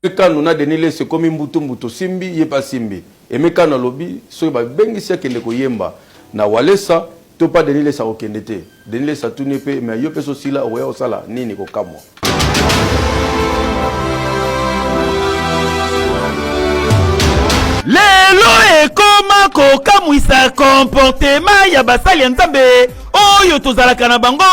Kanu na Denis Lessie ekomi mbutu mbutu osimbi ye pe asimbi. Aime Kanu alobi soki ba bengisi akende koyemba na Walesa to pa Denis Lessie akokende te. Denis Lessie atuni ye pe mais yo pe esi osila okoya kosala nini kokamwa. Lelo ekoma kokamwisa comportement ya basali ya Nzambe oyo tozalaka na bango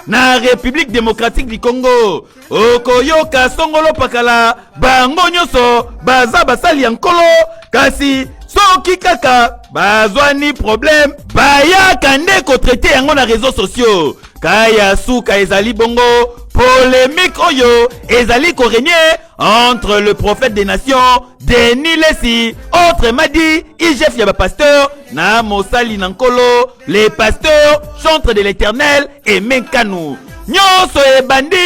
na Republique democratique du Congo. Okoyoka songolo pakala, bango nyonso baza basali ya Nkolo, kasi soki kaka bazwani problème bayaka nde kotraite yango na réseaux sociaux. Kaya suka ezali bongo polemique oyo ezali koregne entre le prophète des nations Denis Lessi, autrement dit IGF ya ba pasteur na mosali na Nkolo, les pasteurs chantre de l'Éternel Aime Nkanu. Nyonso ebandi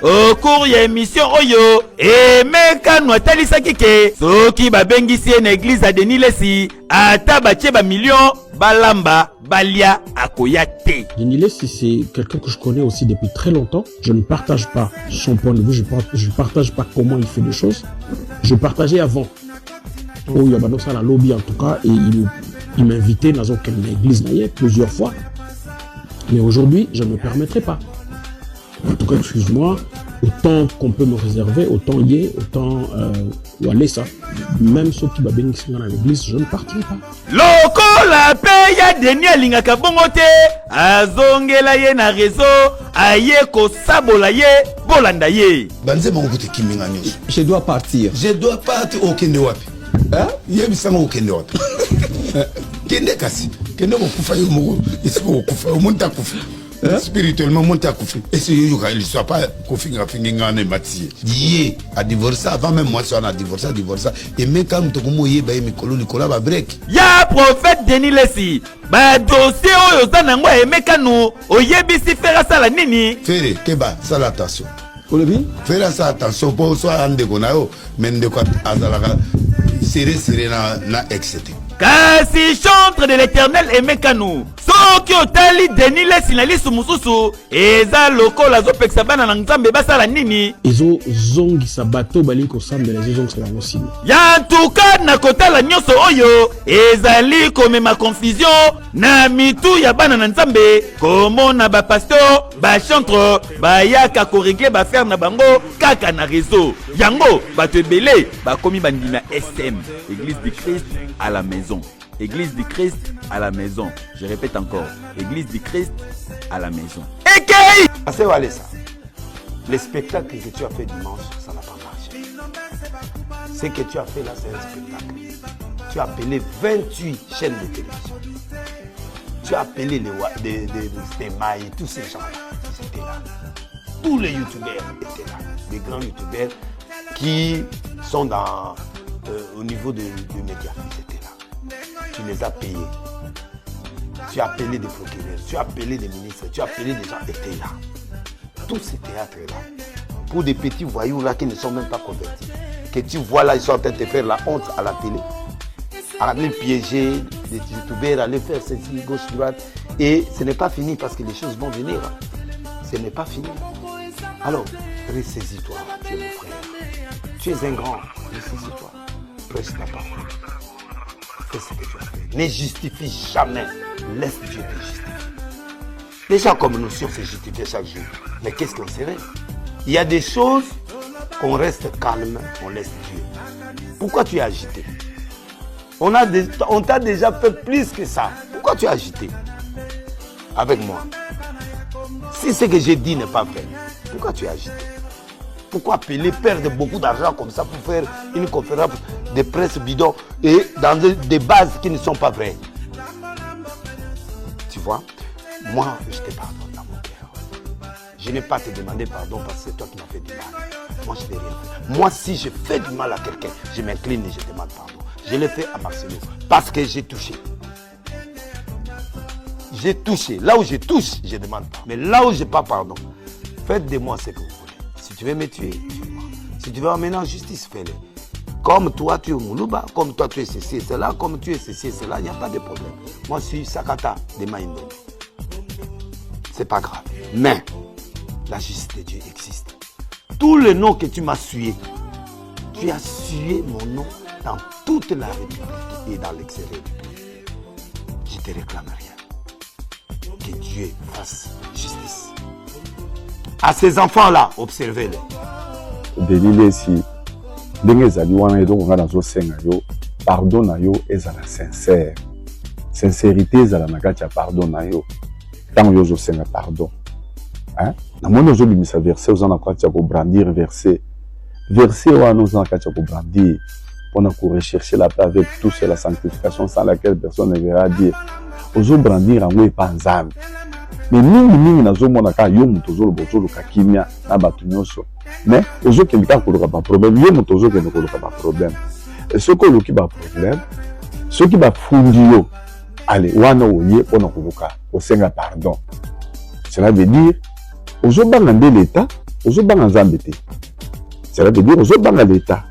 au cours ya émission oyo Aime Nkanu atalisaki ke soki babengisi ye na église ya Denis Lessi ata batie ba millions balamba balia akoya te. Denis Lessi, c'est quelqu'un que je connais aussi depuis très longtemps. Je ne partage pas son point de vue, je ne partage pas comment il fait les choses. Je partageais avant. Oyo abanda kosala lobi en tout cas, et il m'invitait dans une église na ye plusieurs fois. Mais aujourd'hui, je ne me permettrai pas. En tout cas, excuse-moi, autant qu'on peut me réserver, autant y est, autant Walesa, même ceux qui babengisi nga na l'église, je ne partirai pas. Lokola pe ya Denis alingaka bongo te, azongela ye na réseau, aye kosabola ye, bolanda ye. Banzembo yango kutu ekimi nga nyonso. Je dois partir. Je dois partir. Okende wapi? Hein? Yebisa nga okende wapi? Kende kasi. Kende kokufa yo moko. Esika okokufa. Omoni te akufi. Hein? Spirituellement omoni te akufi. Esi yo yoka liswa pa kofinga fingi nga na emati ye. Ye a divorce avant même mwasi wana a divorce, a divorce. Emeka moto komoyeba ye mikolo likolo ya ba break. Ya prophète Denis Lessi, ba dossier oyo oza nango ya Aime Kanu, oyebisi Ferre asala nini? Ferre, keba, sala attention. Olobi? Ferre asala attention po so aza ndeko na yo, mais ndeko azalaka serré serré na ex te. Kasi chantre de l'Éternel Aime Kanu, soki otali Denis Lessi na lisu mosusu, eza lokola azopekisa bana na Nzambe basala nini? Ezozongisa bato balingi kosambela, ezozongisa bango nsima. Ya ntuka na kotala nyonso oyo ezali komema confusion na mitu ya bana na Nzambe, komona ba pasteur, ba chantre bayaka koregle ba affaire na bango kaka na réseau. Yango bato ebele bakomi bandimi ya SM, Église du Christ à la maison. Église du Christ à la maison. Je répète encore, Église du Christ à la maison. Ekei! Pasteur Walesa, le spectacle que tu as fait dimanche, ça n'a pas marché. Ce que tu as fait là, c'est un spectacle. Tu as appelé 28 chaînes de télévision. Tu as appelé les wa-, des, des, des Semaï, tous ces gens-là, ils étaient là. Tous les youtubeurs étaient là. Les grands youtubeurs qui sont au niveau de médias, ils étaient là. Tu les as payés. Tu as appelé des procureurs, tu as appelé des ministres, tu as appelé des gens, étaient là. Tout ce théâtre-là, pour des petits voyous là qui ne sont même pas convertis, que tu vois là, ils sont en train de te faire la honte à la télé, à aller piéger des youtubeurs, aller faire ceci, gauche, droite. Et ce n'est pas fini parce que les choses vont venir. Ce n'est pas fini. Alors, ressaisis-toi, tu es mon frère. Tu es un grand, ressaisis-toi. Prêche ta parole. Fais ce que tu as fait. Ne justifie jamais. Laisse Dieu te justifier. Déjà comme nous, si on se justifiait chaque jour, mais qu'est-ce qu'on serait? Il y a des choses qu'on reste calme, on laisse Dieu. Pourquoi tu es agité? On t'a déjà fait plus que ça. Pourquoi tu es agité? Avec moi. Si ce que j'ai dit n'est pas vrai, pourquoi tu es agité? Pourquoi appeler, perdre beaucoup d'argent comme ça pour faire une conférence de presse bidon et dans des bases qui ne sont pas vraies? Tu vois? Moi, je te pardonne dans mon cœur. Je n'ai pas te demandé pardon parce que c'est toi qui m'as fait du mal. Moi, je n'ai rien fait. Moi, si je fais du mal à quelqu'un, je m'incline et je demande pardon. Je l'ai fait à Marcelo parce que j'ai touché. J'ai touché. Là où je touche, je demande pardon. Mais là où je n'ai pas pardon, faites de moi ce que vous voulez. Si tu veux me tuer, tue-moi. Si tu veux m'amener en justice, fais-le. Comme toi, tu es Moulouba, comme toi, tu es ceci et cela, comme tu es ceci et cela, il n'y a pas de problème. Moi, je suis Sakata de Maïndé. C'est pas grave. Mais la justice de Dieu existe. Tous les noms que tu m'as souillés, Tu as sué mon nom dans toute la République et dans l'extérieur du pays. Je te réclame rien. Que Dieu fasse justice. À ces enfants-là, observez-les. Denis Lessi, ndenge ezali wana eloko ngai nazosenga yo pardon na yo ezala sincère sincérité ezala na kati ya pardon na yo ntango yo ozosenga pardon hein? Namoni ozobimisa verset, oza na kati ya kobrandir verset. Verset wana oza na kati ya kobrandir mpona korechercher la paix avec tous et la sanctification sans laquelle personne ne verra Dieu. Ozobrandir yango epa Nzambe, mais mingimingi nazomona kaka yo moto ozoloba ozoluka kimia na bato nyonso, mais ozokende kaka koluka baproblème. Yo moto ozokende koluka baproblème. Soki oluki baproblème, soki bafundi yo, ale wana oye mpona koluka kosenga pardon, cela veut dire ozobanga nde l'État, ozobanga Nzambe te. Cela veut dire ozobanga l'État.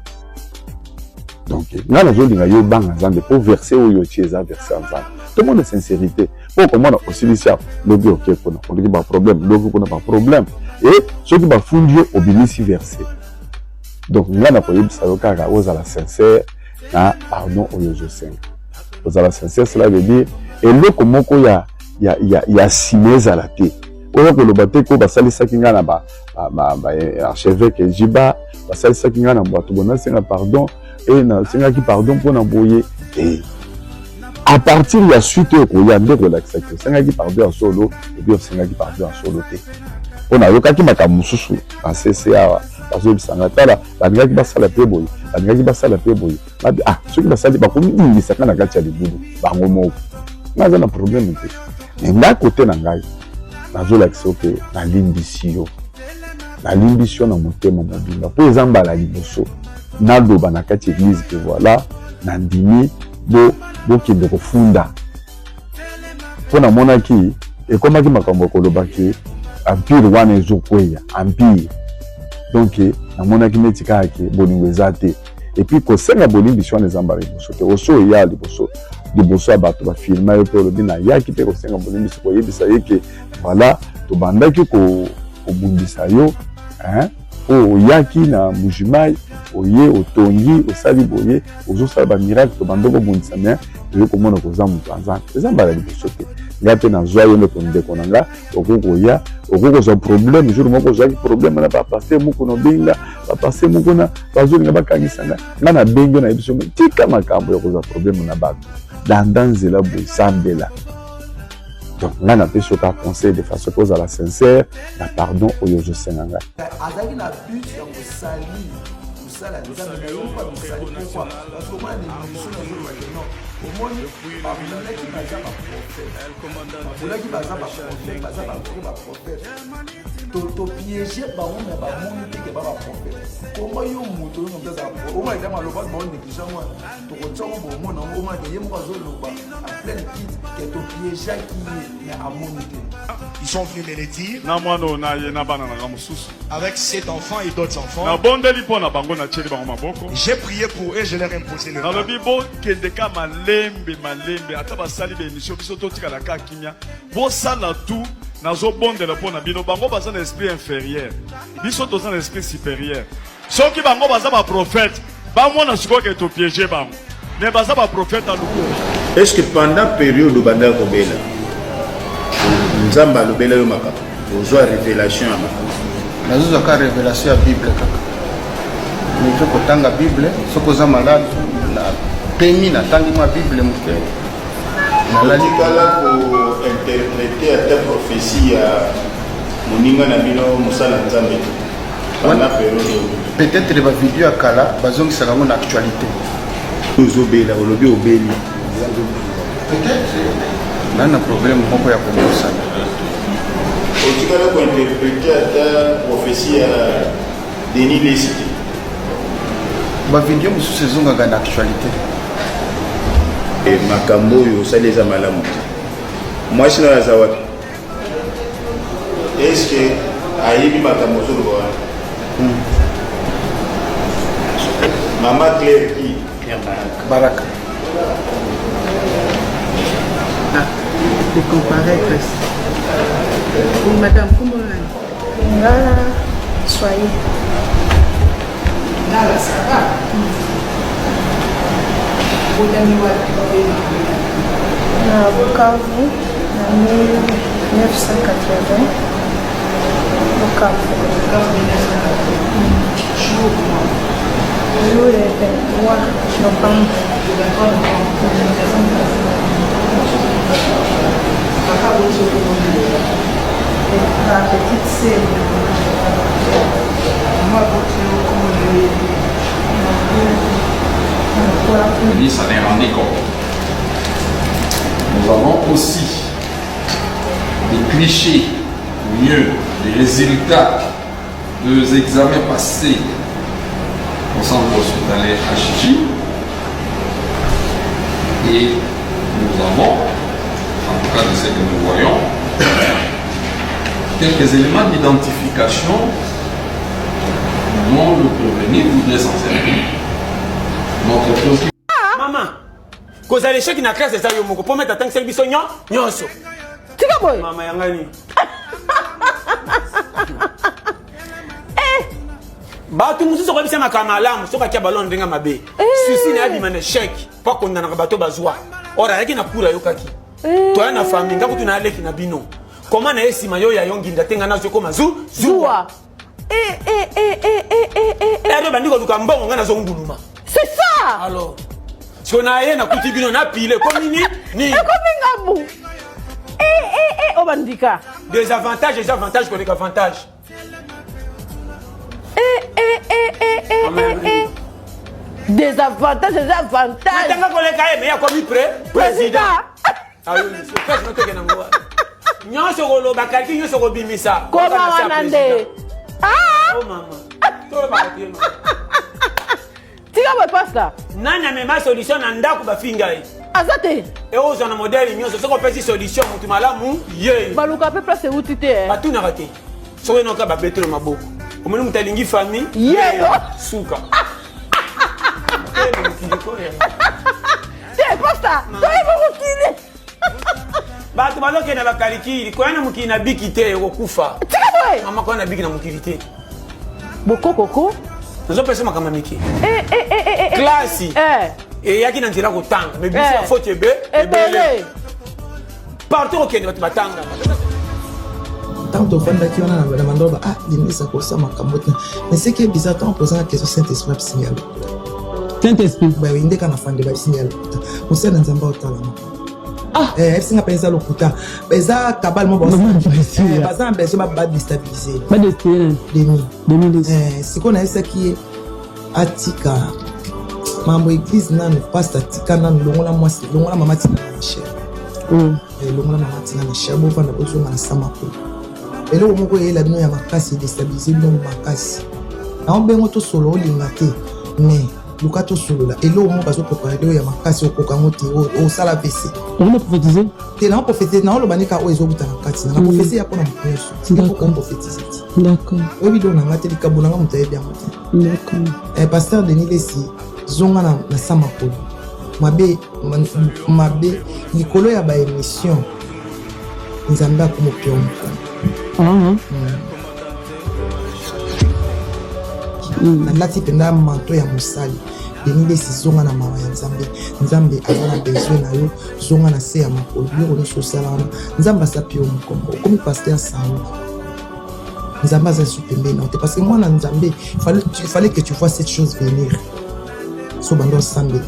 Donc ngai nazolinga yo obanga Nzambe, mpo verset oyo otie eza verset ya Nzambe. Tomona sincérité, mpo okomona osilisi awa, lobi oke kuna, oluki baproblème, lobi kuna baproblème, e soki bafundi yo, obimisi verset. Donc ngai nakoyebisa yo kaka ozala sincère na pardon oyo ozosenga. Ozala sincère, cela veut dire eloko moko ya nsima ezala te. Oyo koloba te ko basalisaki ngai na ba archevêque Jiba, basalisaki ngai na bato bo nasenga pardon e nasengaki pardon mpona boye te. À partir ya suite oyo koya nde kolakisaki osengaki pardon ya solo et puis osengaki pardon ya solo te. Mpo nayokaki makambo mosusu na cc awa, bazoyebisa ngai: tala, balingaki basala mpe boye, balingaki basala mpe boye. Babi ah, soki basali, bakomidingisaka na kati ya libulu bango moko. Ngai aza na problème te, mais ngai kote na ngai nazolakisa yo mpe nalimbisi yo, nalimbisi yo na motema mobimba, mpo eza mbala liboso naloba na kati ya église ke voilà, nandimi bokende kofunda, mpo namonaki ekomaki makambo ya koloba ke empire wana ezokweya, empire. Donc namonaki neti kaka ke bolingo eza te. Et puis kosenga bolimbisi wana eza mbala liboso te. Oso oya liboso liboso ya bato, bafilma yo mpe olobi nayaki mpe kosenga bolimbisi, koyebisa ye ke voilà, tobandaki kobundisa yo, oyo oyaki na Mbujimai, oye otongi, osali boye, ozosala bamiracle, tobanda kobundisa, mais toye komona koza moto ya Nzambe. Eza mbala liboso te. Ngai mpe nazwa yo ndeko, ndeko na nga, okoki koya, okoki kozwa problème. Jour moko ozwaki problème na bapasteur moko, na obenga bapasteur moko na bazolinga bakangisa nga. Ngai nabengi yo, nayebi so tika makambo ya kozwa problème na bato, landa nzela boye, sambela. Donc ngai napesi yo kaka conseil de façon ke ozala sincère na pardon oyo ozosenga ngai. Azalaki na but ya kosali kosala Nzambe na ye moko abisali. Pourquoi? Parce que omona na émission nazoloba ke non, omoni babulaki baza baprophète, babulaki baza baprophète, baza bavrai baprophète, topiége bango, mais bamoni te ke ba baprophète. Koma yo moto oyo moto azala, omona ete maloba bao néglige wana, tokotiango bomona yango, omona ke ye moko azoloba en pleine kite ke topiégeaki ye, mais amoni te. Ils sont venus me le dire. Na mwana oyo na ye na bana na nga mosusu. Avec cet enfant et d'autres enfants. Nabondeli mpo na bango, natieli bango maboko. J'ai prié pour eux, je leur ai imposé le main. Nalobi bokende ka malembe malembe, ata basali baémission, biso totikala ka kimia, bosala tout, nazobondela mpo na bino. Bango baza na esprit inférieur, biso toza na esprit supérieur. Soki bango baza baprophète, bamona sikoyo ke topiége bango, mais baza baprophète alukuta. Est ce que pendant période obandaka kobela, Nzambe alobela yo makambo, ozwa révélation ya makambo? Nazozwa kaka révélation ya Bible kaka. Mpe kotanga Bible, soki oza malade, na pemi, natangi mwa Bible moke, nalali. Otikala kointerpréter ata prophétie ya moninga na bino mosala Nzambe te pendant période oyo? Peut-être bavideo ya kala bazongisaka yango na actualité. Ozobela, olobi obeli. Peut-être naa na problème moko ya kobosana. Otikala kointerpréter ata prophétie ya Denis Lesi te? Bavideo mosusu ezongaka na actualité. Makambo oyo osali eza malamu te. Mwasi nayo aza wapi? Est-ce ayebi makambo ozoloba wana? Mama Claire ki Baraka. Ah, de comparaître. Oui, madame, comment Nga soyez. Mandala, ça va? Obotami wapi mpe Na Bukavu na 1980. Bukavu. Bukavu 1980. Jour mois? Jour le 23 novembre. Le 23 novembre 1980. Papa aboti yo komoni lelo? La petite sœur. Mama aboti yo kombo na yo oyebi? Le ministre s'en est rendu compte. Nous avons aussi des clichés, ou mieux, des résultats des examens passés au centre hospitalier HJ. Et nous avons, en tout cas de ce que nous voyons, quelques éléments d'identification dont le prévenu voudrait s'en servir. Notre préoccupation Mama, kozala échec na classe eza yo moko po mete atangisaki biso nyo nyonso. Tika boye. Mama ya ngai nini? Eh! Bato mosusu okoyebisa makambo malamu soki atia balon ndenge mabe. Eh! Susi na ye abima na échec po akondanaka bato bazwa. Or ayaki na cour ayokaki. Eh! Toya na famille nga kutu na aleki na bino. Koma na ye nsima yo ya yo nginda te nga nazwi ekoma zu zuwa. Eh, eh, eh, eh, eh, eh, eh, eh. Ero bandi koluka mbongo nga nazonguluma. C'est ça. Alors, siko na ye nakuti bino na pile ekomi ni ni ekomi ngambu. Eh, eh, eh, obandika. Désavantage eza avantage koleka avantage. Eh, eh, eh, eh, eh, eh, eh. Désavantage eza avantage. Natanga koleka ye mais akomi pré président. Nyonso koloba kalki nyonso kobimisa. Koma wana nde. Ah! Oh mama. Tolobaka te mama. Tika boye pasta. Nani amema solution na ndako bafinga ye? Aza te. Eozwa na modèle nyonso soki opesi solution motu malamu ye. Baluka pe place euti te. Eh. Batunaka te. Soki enoka babetelo maboko. Omoni moto alingi famille? Yeyo. Suka. Te pasta, toyeba mokili. Bato bazokende bakalikili koya na mokili na biki te okokufa. Tika boye. Mama koya na biki na mokili te. Bokokoko. Nazopesa makambo ya mike. Eh, eh, eh, eh, eh. Klasi. Eh. Eyaki na nzela kotanga mais biso ya faute ebe ebele. Partout okende bato batanga. Ntango tofandaki wana na banda oloba ah denis akosa makambo te mais ce qui est bizarre ntango poza na question saint esprit abisingi ya lokuta saint esprit baye nde kaka nafande babisingi ya lokuta mosala na nzambe aotalama ah. Eh, ebisinga mpenza lokuta eza kabale mo baza na besoin badestabilize denis eh, sikoyo nayebisaki ye atika mambo eglise nanu pasta atika nanu longola mwasi longola mama tina na michel mm. eh, longola mama tina na cher bovanda bozonga na sa makolo eloko moko eyela bino ya makasi edestabilize bino makasi naobengo tosolo olinga te mais luka tosolola eloko moko bazoprepare oyo ya makasi okoka yango te osala vc te nao prophétise naoloba nde kaka oyo ezobuta na kati nanga prophétie ya mpona moto nyonso sikoyo prophétise te oyebi do nanga te likambo nanga moto ayebi yango te Eh, pasteur Denis Lessi zonga na, na sa makolo mabe mabe likolo ya ba émission nzambe akomopia mokolo uh -huh. mm. nalati mpenza manto ya mosali Denis Lessi zonga na mawa ya nzambe nzambe aza na besoin na yo zonga na se ya makolo biloko nyonso osala wana nzambe asapi yo mokongo okomi pasteur sango nzambe aza lisusu pembeni na yo te parce que mwana nzambe fallait que tu vois cette chose venir so banda osambela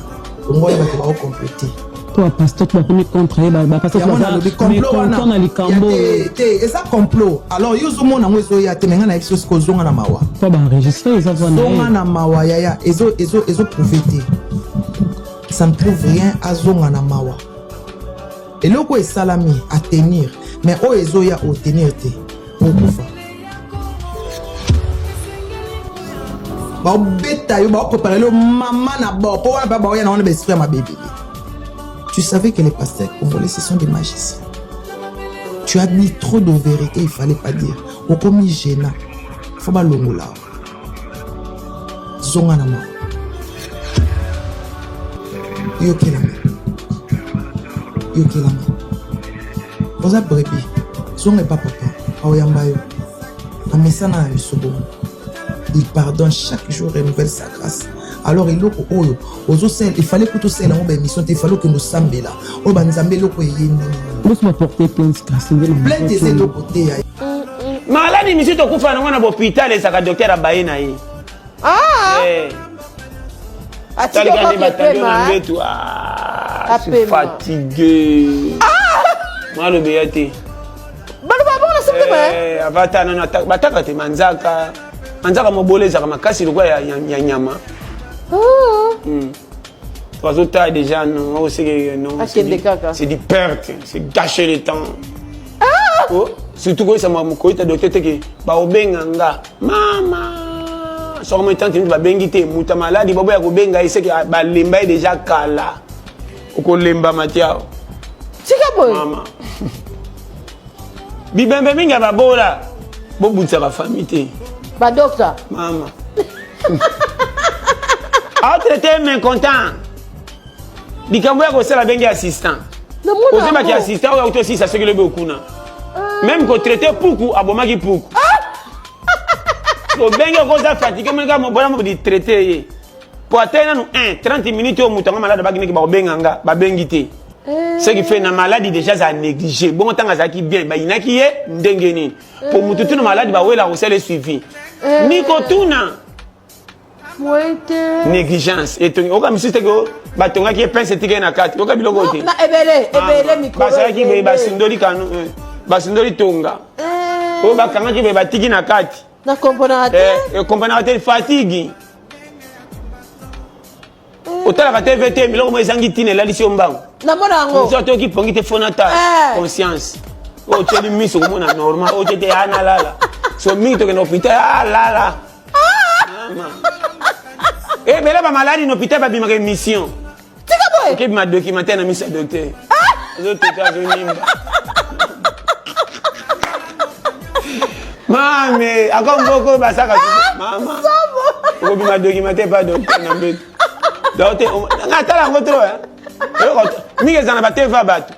bongo oyeba ke baocomplete mpo bapasteur to bakomi contre ye bapasteur na likambo te eza complot alors yo ozomona yango ezoya te me ngai nayebi soki ozonga na mawa mpo baenregistre eza zonga na mawa yaya ezoprouve te ça ne prouve rien azonga na mawa Eloko esalami a tenir mais oyo ezoya o tenir te okufa. Baobeta yo baoprepare yo mama na bord po wana baoya na wana ba esprit ya mabe ebele. Tu savais que les pasteurs congolais ce sont des magiciens. Tu as dit trop de vérité, il fallait pas dire. Okomi gênant. Faut balongola. Zonga na mawa. Yokelanga. Yokelanga. Oza brebis. Zonga epa papa. Aoyamba yo. Amesana na biso bongo. Il pardonne chaque jour, renouvelle sa grâce. Alors eloko oyo ozosala, il fallait kutu osala yango ba émission te, il fallait okende osambela oyo banzambe eloko eye ndenge nini. Bosi baporte plainte kasi nde na Plainte eza eloko te ya Maladi misusu tokufa nango na bopital ezalaka docteur abaye na ye. Ah! Eh. Atiki Talika nde okoki batandi yo na epema. mbetu. Ah, je suis Apema. fatigué. Malobi ya te. Baloba bongo na sokema. Eh, avata nano bataka te manzaka. Manzaka mobolo ezalaka makasi lokola ya, ya, ya nyama. Bazotala déjà non, oh, c'est non, c'est Akende du, kaka. c'est du perte, c'est gâcher le temps. Oh, surtout koyesa koyita docteur te ke baobenga nga mama soko moi tante nini babengi te moto ya maladi baboya kobenga ye seke balemba ye deja kala okolembama te awa Tika boye. mama bibembe mingi ya babola bobundisaka famille te Ba docteur. mama aotraite mécontent likambo ya kosala abengi assistant ozebaki assistant oyo auti osisa soki lobi okuna meme kotraite puku abomaki puku obenge okoza fatigue monika mobola mobodi traite ye po atali nanu 1 30 minutes oyo moto yango malade abaki ndenge bakobenga nga babengi te ce qui fait na maladi déjà azala négligé bongo ntango azalaki bien bayinaki ye ndenge nini po motu tuna maladi bawelaka kosala suivi nikotuna Moyen te. négligence etongi oyoka misusu te ke batongaki ye pince etikaki na kati oyoka biloko te Na ebele, ebele mikolo. basalaki boye ebele. basundoli kanu eh, basundoli tonga oyo bakangaki boye batiki na kati Na comprendre te. Eh, ekompanaka te fatigue otalaka tv te biloko mo ezangi ntina elalisi yo mbango Namona yango. mosu atoki pongi te fona ta Eh. conscience oyo otyeli miso komona normal oyo tie te analala so mingi tokende hôpital alala Mama. ebele bamaladi na hôpital babimaka émission tika boye okebima documentaire na miso ya docteur azotota azonimba mame ako mboko basaka mama okobima documentaire pa docteur na mbeto donc te nga tala yango trop mingi ezala na bateva bato.